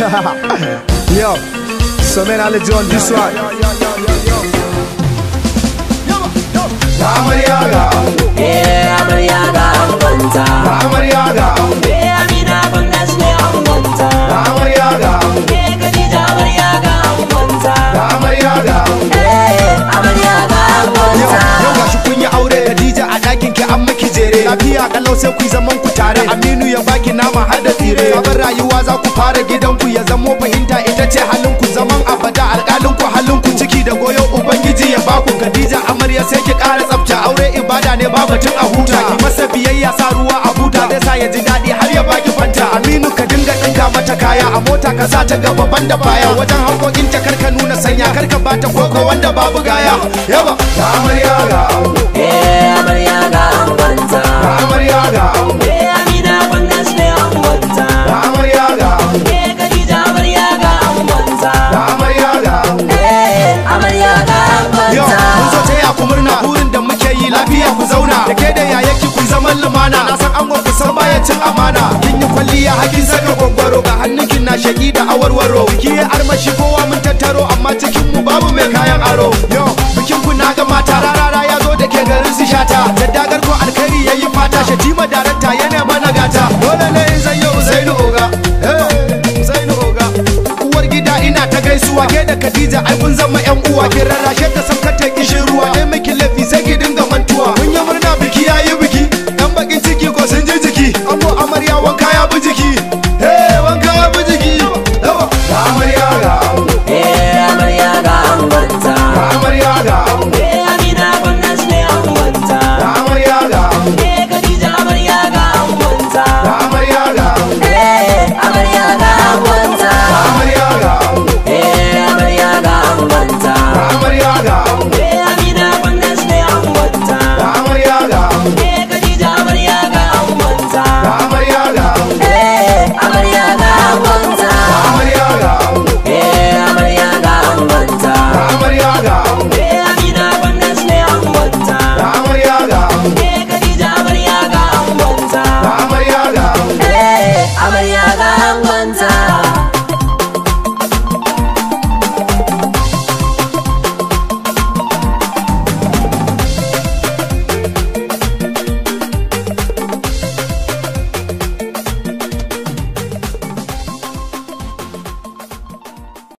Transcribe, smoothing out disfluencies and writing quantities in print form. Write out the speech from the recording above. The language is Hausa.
Yo, so man, I'll on this one. Ga amarya ga ango. Eh, amarya ga angonta. Ga amarya ga ango. Eh, Amina Bandas ne angonta. Ga amarya ga ango. Eh, Khadija amarya ga angonta. Ga amarya ga ango. Eh, amarya ga angonta. Yau gashi kun yi aure, Khadija, a ɗakin ki an miki jere. Lafiya kalau, sai ku yi zaman ku tare. Aminu ya baki nama har da tsire. Sabon rayuwa za ku fara, gidanku ya zamo fahimta ita ce halin ku, zaman abada alƙalin ku, halin ku ciki da goyo ubangiji ya baku. Khadija amarya, sai ki ƙara tsafta, aure ibada ne, ba batun a huta. Ki masa biyayya, sa ruwa a buta zai sa ya ji daɗi har ya baki fanta. Aminu, ka dinga ɗinka mata kaya, a mota ka sa ta gaba banda baya. Wajen hankokin ta karka nuna sanya, karka bata koko wanda babu gaya. Yaba ga amarya ga ango. Eh, amarya ga angonta. Ga amarya ga ango. Eh, Amina Bandas ne angonta. Ga amarya ga ango. Eh, Khadija amarya ga angonta. Ga amarya ga ango. Eh, amarya ga Yo, angonta. mun zo taya ku murna, burin da muke yi lafiya ku zauna. Da ke da yayaki ku zaman lumana. Na san angon ku san baya cin amana. Kin yi kwalliya hakin saka gwaggwaro, ga hannunki na shaki da awarwaro. Biki ya armashi, kowa mun tattaro, amma cikin mu babu mai kayan aro. Yo, bikin ku na ga mata rarara ya zo da ke garin su shata. Da dagar ko alkhairi yayi fata, Shatima darakta yana mana gata. Dole ne in zanyo Usainu Oga. Hey, Usainu Oga. Uwar gida, ina ta gaisuwa, ke da Khadija ai kun zama yan uwa. Ki rarrashe ta san ta kishin ruwa, dai miki laifi sai ki dinga mantuwa. Mun yi murna, biki yayi biki, dan bakin ciki ko sun ji jiki. Ango, amarya, wanka ya bi jiki.